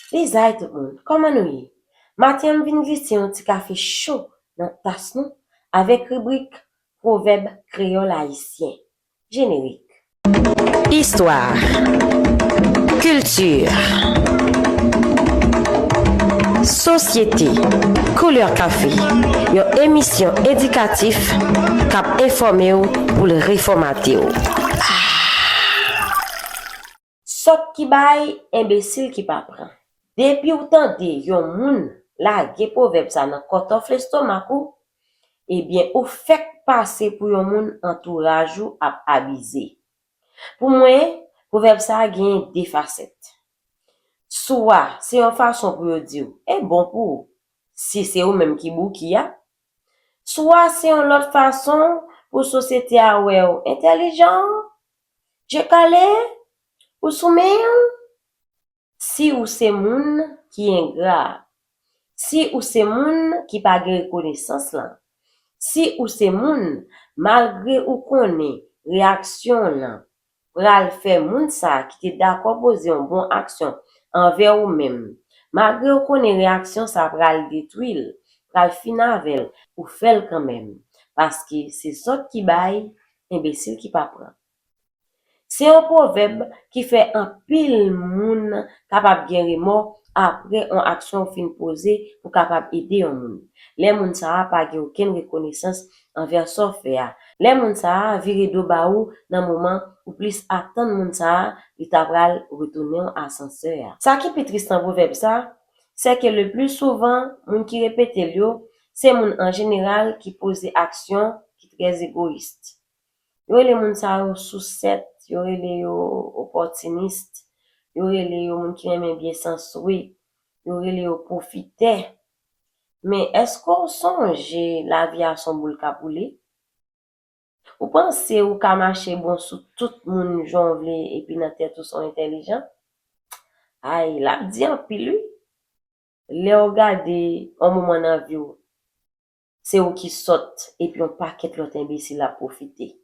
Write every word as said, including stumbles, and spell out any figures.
Lizay tout moun, kòman nou ye? Maten an m vin glise yon ti kafe cho nan tas nou avèk ribrik Pwovèb Kreyòl Ayisyen. Jenerik. Istwa, kilti, sosyete, koulè kafe, yon emisyon edikatif k ap enfòme w pou l refòmate w. Sòt ki bay, enbesil ki pa pran. Depi w tande yon moun lage pwovèb sa nan kòtòf lestomak ou, ebyen ou fèk pase pou yon moun antouraj ou ap abize. Pou mwen, pwovèb sa a genyen de fasèt. Swa se yon fason pou yo di w, e bon pou ou, si se ou menm ki bouki a, swa se yon lòt fason pou sosyete a wè w entèlijan, je kale, ou sou men w. Si ou se moun ki engra, si ou se moun ki pa gen rekonesans lan, si ou se moun, malgre ou konnen reyaksyon w lan pral fè moun sa a ki te dakò poze yon bon aksyon anvè ou menm, malgre ou konnen reyaksyon sa a pral detwi l, pral fin avè l, ou fè l kanmenm. Paske se sòt ki bay, enbesil ki pa pran. Se yon pwovèb ki fè anpil moun kapab gen remò apre yon aksyon w fin poze pou kapab ede yon moun. Lè moun sa a pa gen okenn rekonesans anvè sa w fè a. Lè moun sa a vire do ba ou nan moman ou plis atann moun sa a, li ta pral retounen w asansè a. Sa ki pi tris nan pwovèb sa, se ke le pli souvan, moun ki repete l yo, se moun an jeneral ki poze aksyon ki trè egoyis. Yo rele moun sa yo sousèt, yo rele yo opòtinis, yo rele yo moun ki renmen byen san swe, yo rele yo pwofitè. Men èske w sonje lavi a se yon boul k ap woule? Ou panse ou ka mache bon sou tout moun jan w vle epi nan tèt ou se yon entèlijan? Ay, l ap di anpil wi. Lè w gade yon moman nan vi w, se ou ki sòt epi yon pakèt lòt enbesil ap pwofite.